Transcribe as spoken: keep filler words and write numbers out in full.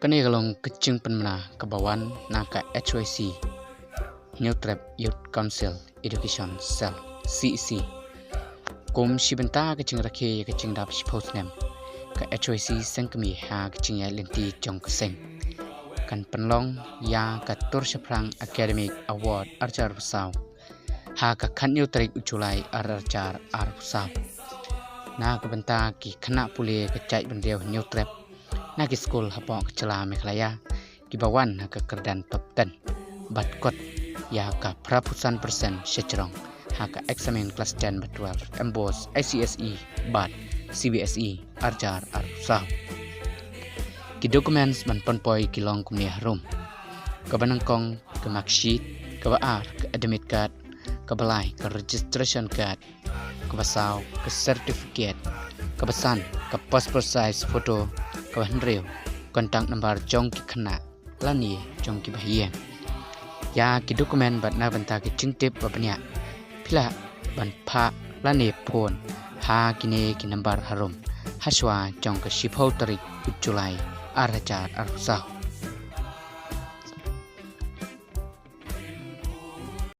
Kane ka long ka jingpynbna kaba wan na ka H Y C, Hynñiewtrep Youth Council Education Cell, C E C. Kum shi bynta ka jingrakhe ïa ka jingdap shiphew snem, ka H Y C seng kmie ha ka jingïaid lynti jong ka seng kan pynlong ïa ka Tur Shaphrang Academic Award arhajar arphew saw ha ka khathynñiew tarik u July arhajar arphew saw. Na ka bynta ki khynnah pule ka jaitbynriew Hynñiewtrep na ki skul hapoh ka jylla Meghalaya kiba wan ha ka kyrdan top ten bad kot ïa ka phraphew san percent shajrong ha ka eksamin klas ten bad twelve MBOSE, I C S E bad C B S E arhajar arphew saw. Ki documents ban pynpoi ki long kumne harum: kaba nyngkong ka marksheet, kaba ar ka admit card, kaba lai ka registration card, kaba saw ka certificate, kaba san ka passport size photo, kaba hynriew contact number jong ki khynnah lane jong kiba ha ïing. Ïa ki document bad na bynta ki jingtip ba bniah, phi lah ban phah lane phone ha kine ki number harum hashuwa jong ka shiphew tarik u July arhajar arphew saw.